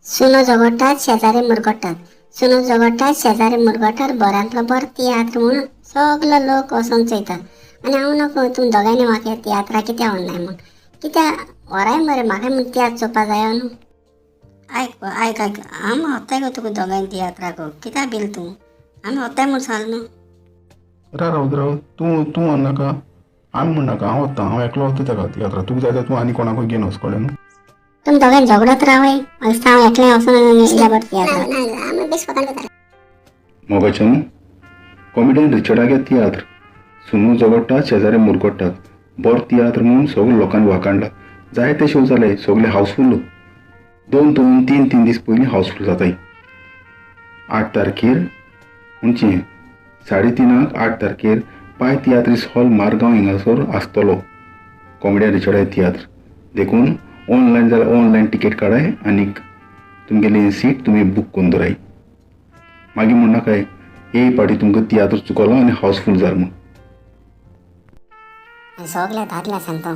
सुनो झगडटात, शेजारी मुरगट्टात. सुनो झगडटात, शेजारी मुरगट्टात. बऱ्यांतलो बरो तियात्र म्हणून सगलो लोक वचोन चोयतात. आनी हांव नको तुमी दोगांयनी म्हाका तियात्रा कित्याक व्हरनाय म्हूण. कित्याक व्हराय मरे म्हाका म्हूण तियात्र चोवपा जायो न्हू. आयक आयक आयक, आमी व्हरताय गो तुका दोगांय तियात्राक, कित्याक बील तूं? आमी व्हरताय म्हूण सांगलें न्हू. राव राव राव, तूं तूं व्हरनाका, आमी म्हणनाका, हांव वता, हांव एकलो वता तेका तियात्राक. तुका जाय जाल्यार तूं आनी कोणाकूय घेवन वच, कळ्ळें न्हू? तुमी दोगांय झगडत रावय, म्हाका दिसता हांव एकलें वचून इल्ल्या बरें तियात्राक. मोगाच्यान कॉमेडियन रिचर्डागे तियात्र सुनू झगडटात शेजारी मुरगट्टात बरो तियात्र म्हूण सगळे लोकांनी वाखाणला. जायते शो जाले, सगळे हावसफूल. दोन दोन तीन तीन दीस पयलीं हावसफूल जाताय. 8 तारखेर म्हणचे 3:30 8 तारखेर पाय तियात्रीस हॉल मारगांव हिंगासर आसतलो कॉमेडियन रिचर्डागे तियात्र. देखून ऑनलायन जाल्यार ऑनलायन टिकेट काडाय आनीक तुमगेली सीट तुमी बूक करून दवराय. मागीर म्हणनाकाय एक पाटी तुमकां तियात्र चुकलो आनी हावसफूल जाल म्हूण. आनी सगल्या दादल्या सांगता,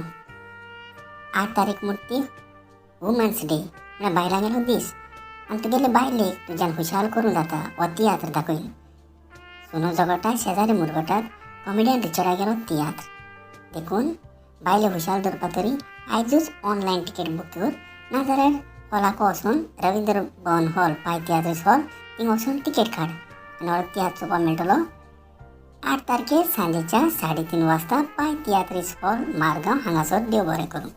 8 तारीख म्हूण ती वुमन्स डे म्हळ्यार बायलांगेलो दीस. आनी तुगेले बायलेक तुज्यान खुशाल करूं जाता हो तियात्र दाखयन. सुनो झगडटात, शेजारी मुरगटात, कॉमेडियन रिचर्डागेलो तियात्र. देखून बायले खुशाल दवरपा तरी आयजूच ऑनलायन टिकेट बूक कर, नाजाल्यार हॉलाक वचून रविंद्र भवन हॉल पाय तियात्रीस हॉल थिंग वचून टिकेट काड आनी हो तियात्र चोवपाक मेळटलो 8 तारखेर सांजेच्या 3:30 वाजता पाय तियात्रीस हॉल मारगांव हांगासर. देव बरें करूं.